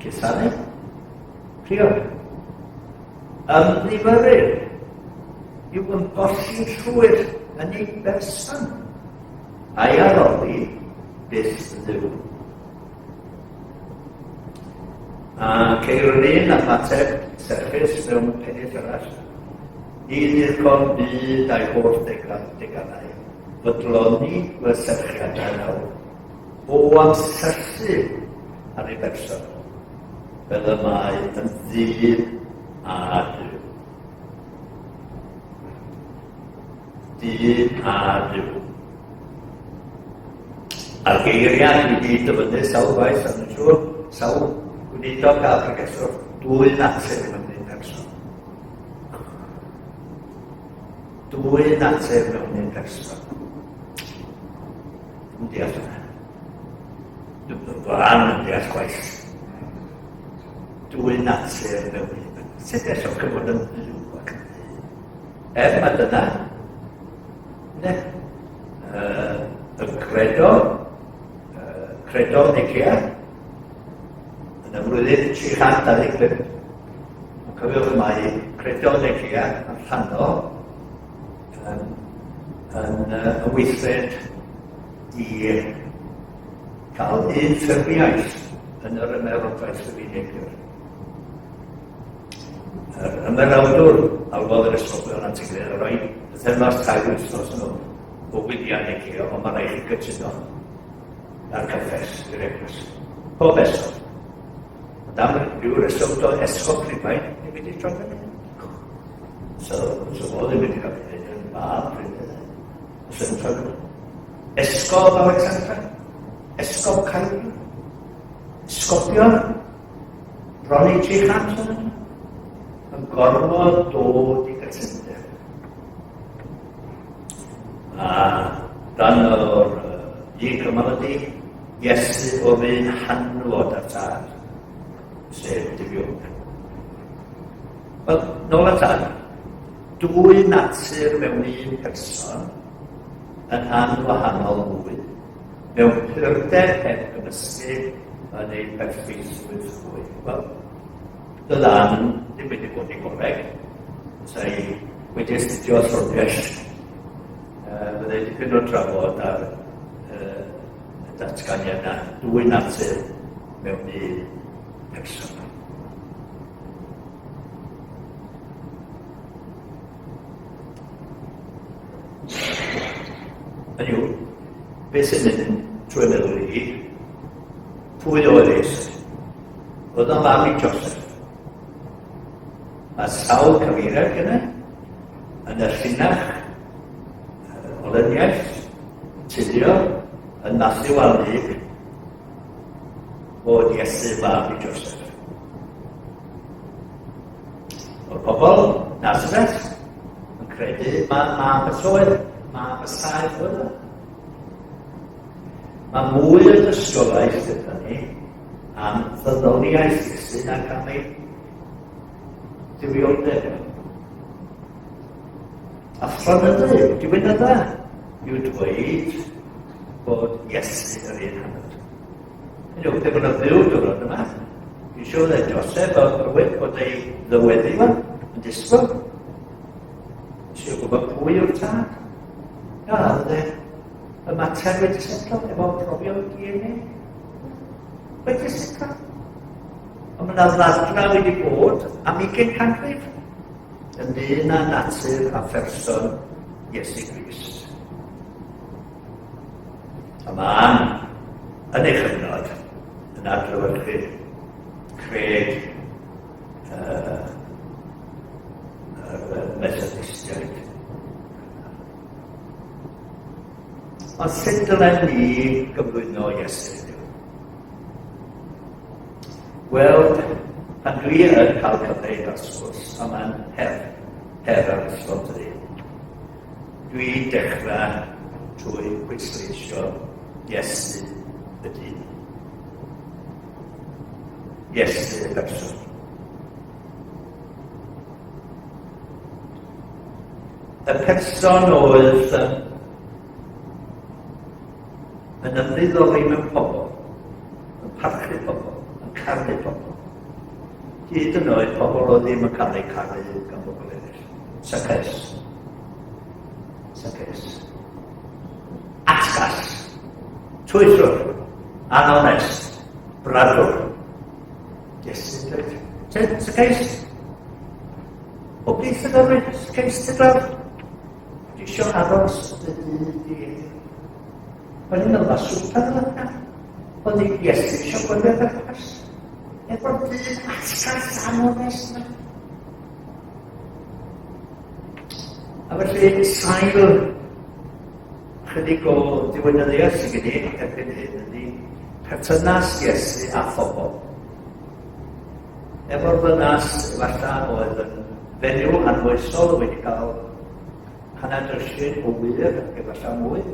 Cusanu? Priod. Ymddifyrru yw ymgolli'n llwyr yn ei berson a'i addoli byth dduw. A ceir yr un ymateb serchus mewn pennill arall. Ni ddircon byd a'i holl deganau, fodloni fy serchiadau nawr, o am syllu ar ei berson, fel y mae yn ddyn a Duw. Dyn a Duw. A'r geiriau dwi wedi dyfynnu sawl gwaith, a dwi'n siŵr sawl gweinidog a pregethwr, dwy natur mewn un person. Dwy natur mewn un person. Dwi'n deall hynna. Dwi'n fan yn deall gwaith. Dwy natur mewn un. Sut allwch chi fod yn dduw ac yn ddyn? Er mae dyna, ne, y credo, credo Nicea, yn y flwyddyn 325. Ond cofiwch mai credo Nicea yn rhannol yn, yn, yn weithred i gael un ffurfiaeth yn yr ymerodraeth Rufeinig. Yr ymerawdwr alwodd yr esgobion at ei gilydd a rhoi pythefnos tair wythnos yn ôl o wyliau i chi, ond mae rhaid chi gytuno ar cyffes i'r eglwys. Pob esgob. Ond am ryw reswm do esgob Rhufain ddim wedi troi fyny. So, so fo ddim wedi cael ei wneud yn mab pryd. Os yn troi fyny. Esgob Alexandra, Esgob Cairo, Esgobion, bron i 300 ohonyn nhw, yn gorfod dod i gytundeb. A dan o'r un cymal ydy, Iesu o'r un hanfod a'r tad, sef Duw. Wel, nôl at Ann. Dwy natur mewn un person yn anwahanol mwy, mewn purdeb heb gymysgu yn ei perffeithrwydd hwy. Wel, doedd Ann ddim wedi bod i goleg, sai wedi astudio athroniaeth, byddai dipyn o drafod ar y datganiad yna, dwy natur mewn un person. Hynny yw, beth sy'n mynd trwy meddwl i, pwy oedd Iesu? Oedd o'n fam i Joseph. Mae sawl cyfeiriad gyda yn y llinach olyniaeth, tudio, yn Matthew a Luke, bod Iesu mab i Joseph. O'r pobl Nazareth yn credu mae mab y toedd, mab y saeth oedd o. Mae mwy o dystiolaeth gyda ni am ddynoliaeth Iesu nag am ei duwioldeb. Athronyddau, diwinydda, yw dweud bod Iesu yr un hanner. Hynny yw, pe bod yna dduw diwrnod yma, dwi'n siŵr dde Joseph o'r bywyd bod ei ddyweddi fo yn disgwyl. Siŵr gwybod pwy yw'r tad. Na, dde, y mater wedi setlo efo profion DNA. Wedi setlo. Ond mae yna ddadlau wedi bod am ugain canrif ynglyn â natur a pherson Iesu Grist. A mae Ann yn ei chyfnod yn adlewyrchu cred yr Methodistiaid. Ond sut dylen ni gyflwyno Iesu heddiw? Wel, pan dwi yn cael cyfle i gael sgwrs, a mae'n her, her ar ysgol dydy, dwi'n dechrau trwy bwysleisio Iesu y dyn. Iesu y person. Y person oedd yn ymddiddori mewn pobl, yn parchu pobl, yn caru pobl. Hyd yn oed pobl oedd ddim yn cael eu caru gan bobl eraill. Zacchaeus. Zacchaeus. Atgas. Twyllwr. Anonest. Bradwr. Iesu dweud. Zacchaeus. O blith y ddyfryd, Zacchaeus ty glawr. Dwi eisiau aros dy dŷ di heddiw. O'n i'n meddwl, swper oedd yna. Oedd ei Iesu eisiau gwylio brecwast. Efo'r dyn atgas anonest yna. A felly, sail chydig o ddiwinyddiaeth sydd gen i erbyn hyn ydy perthynas Iesu a phobl. Efo'r ddynas efallai oedd yn fenyw anfoesol wedi cael hanner dwsin o wyr ac efallai mwy,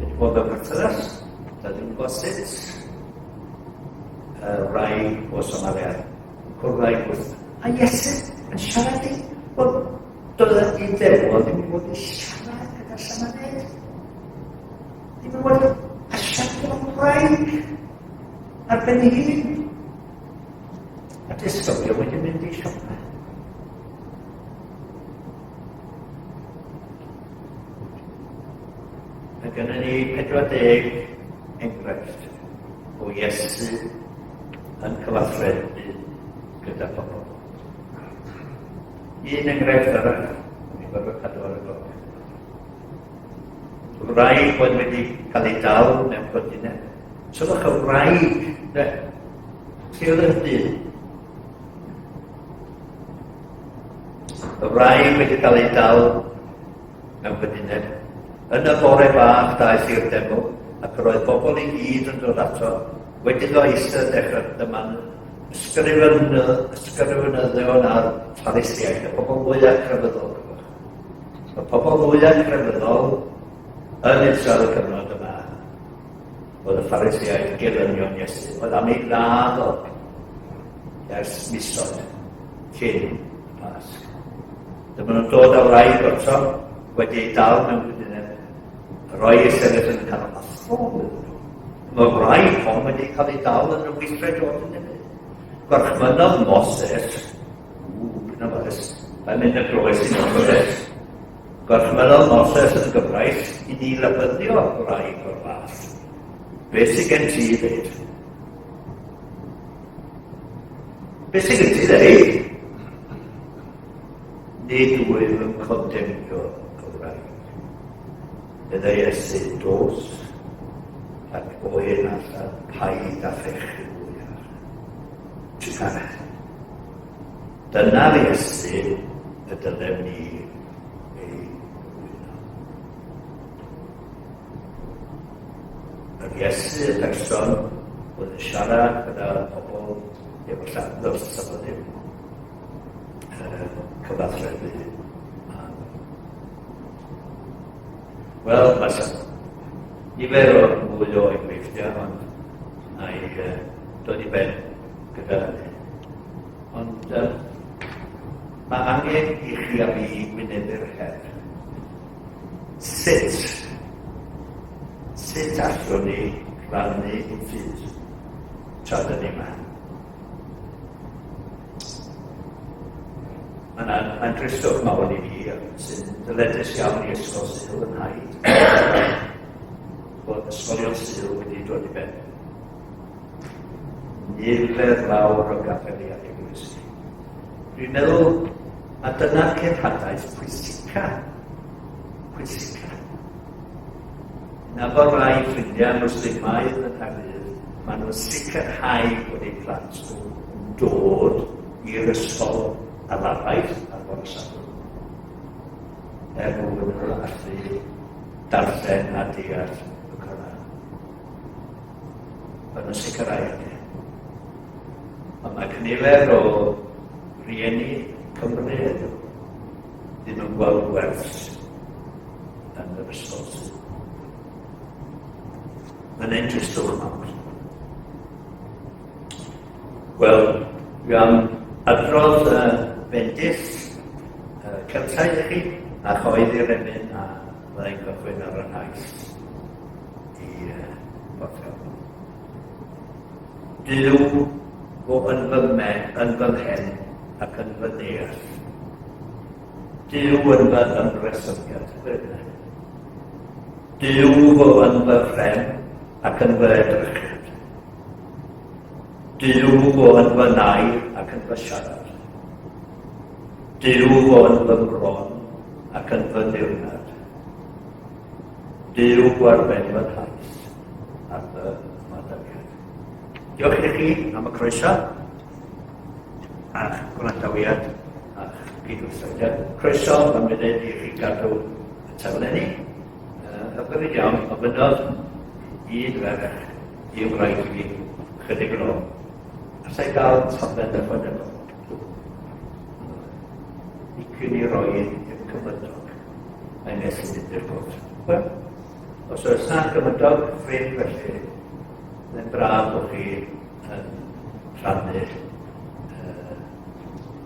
wedi bod mewn perthynas, da ddim yn gwybod sut, rai o Samaria, cwrdd â'i gwrth. A Iesu yn siarad i, wel, doedd y Iddewon ddim yn bod i siarad gyda Samariaid. Ddim yn bod a siarad efo gwraig ar ben ei hun. A disgyblion wedi mynd i siopa. Mae gennym ni 40 enghraifft o Iesu yn cyfathrebu gyda phobl. Un enghraifft arall, ni'n gorfod cadw ar y gloc. Wraig oedd wedi cael ei dal mewn godineb. Sylwch y wraig, de, lle oedd y dyn? Y wraig wedi cael ei dal mewn cymuned. Yn y bore bach daeth i'r deml, ac yr oedd bobl i gyd yn dod ato. Wedi iddo eistedd dechrau dyma'n ysgrifenyddion a'r Phariseaid, y pobl fwyaf crefyddol. Y pobl fwyaf crefyddol yn Israel y cyfnod yma oedd y Phariseaid gelynion Iesu, oedd am ei ladd o ers misoedd cyn y Pasg. Dyma nhw'n dod â wraig ato, wedi ei dal mewn gwydyneb, rhoi ei sefyll yn y canol a thro iddyn nhw. Mae'r wraig hon wedi cael ei dal yn y weithred o ordynebu. Gorchmynnodd Moses, ww, dyna fes, mae'n mynd y groes i Moses. Gorchmynnodd Moses yn gyfraith i ni labyddio wraig o'r fath. Beth sydd gen ti i ddeud? Beth sydd gen ti i ddeud? Nid wyf yn condemnio y wraig. Meddai Iesu, dos, ac o hyn allan, paid â phechu mwyach. Trugaredd. Dyna'r Iesu y dylem ni ei wyno. Yr Iesu y person oedd yn siarad gyda pobl efo lladnos sa fo ddim cyfathrebu â nhw. Wel, mae nifer o mwy o enghreifftiau, ond na i dod i ben gyda hynny. Ond mae angen i chi a fi wynebu'r her. Sut? Sut allwn ni rannu ein ffydd tra dyn ni yma? Mae'n mae'n dristwch mawr i fi, sy'n ddyledus iawn i Ysgol Sul yn nhaid, bod ysgolion Sul wedi dod i ben. Nifer fawr o gapeli ac eglwysi. Dwi'n meddwl a dyna'r cenhadaeth pwysica. Pwysica. Nabod rai ffrindiau Mwslimaidd yng Nghaerdydd, maen nhw'n sicrhau bod eu plant nhw yn dod i'r ysgol Arabaidd ar fore Sadwrn, er mwyn nhw allu darllen a deall y Coran. Maen nhw'n sicrhau hynny. Ond mae cynifer o rieni Cymru heddiw ddim yn gweld gwerth yn yr ysgol Sul. Mae'n ein dristwch mawr. Wel, dwi am adrodd bendith Celtaidd i chi, a choeddi'r emyn a fyddai'n cychwyn ar y nhaith i Porthcawl. Duw fo yn fy, me, yn fy mhen ac yn fy neall. Duw yn fy ymresymiad. Duw fo yn fy phren ac yn fy edrychiad. Duw fo yn fy nai ac yn fy siarad. Duw fo yn fy mron ac yn fy nirnad. Duw ar ben fy nhaith ar fy ymadawiad. Diolch i chi am y croeso a'ch gwrandawiad a'ch cydweithrediad. Croeso am munud i chi gadw y taflenni. Hyfryd iawn, ofynnodd un ferch i wraig fi chydig yn ôl. Allai gael taflen ychwanegol? Licwn i roi i'r cymydog. Mae'n methu mynd i'r cwrt. Wel, os oes na gymydog ffrind felly, mae'n braf bod chi yn rhannu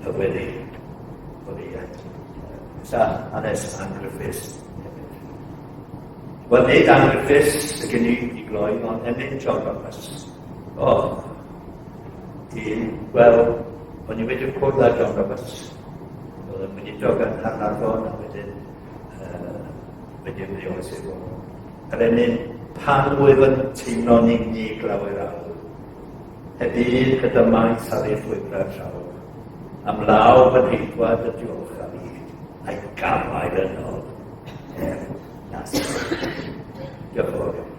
y weddi o leia. Sa hanes Ann Griffiths hefyd. Wel, nid Ann Griffiths sy gen i i gloi, ond emyn John Roberts. O, un, wel, o'n i wedi cwrdd â John Roberts. Oedd yn weinidog yn Nghaernarfon a wedyn wedi ymddeol i Sir Fôn. Yr emyn pan wyf yn teimlo'n unig lawer awr, heb un cydymaith ar ei llwybrau'r llawr, am law fy nheithwad y diolch a fi, a'i gafael yno er nas. Diolch yn fawr iawn.